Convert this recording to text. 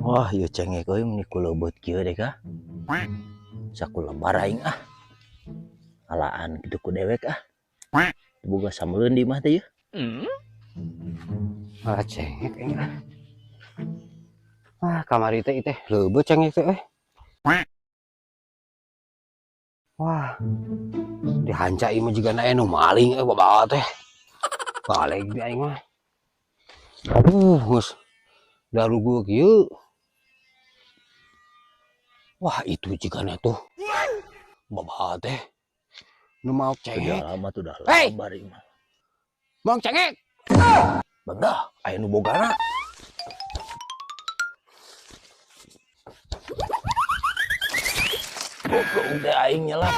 Wah, ieu cengek euy meni kuleubet kieu deh kah. Sakulebar aing ah. Alaan kitu ku dewek ah. Boga sameleun di imah teh yeuh. Ah, cengek aing ah. Ah, kamari teh teh leubeut cengek teh euy. Wah. Dihanca ieu mah jigana aya nu maling euy babawa teh. Balik di aing mah. Aduh, geus darugu kieu. Wah, itu jigana tuh. Babawa teh. Nu mau cengek. Sudah lama tuh dah Hey! lebar ieu mah. Mau cengek. Badah, aya nu bogana. Goblok teh aing nyelap.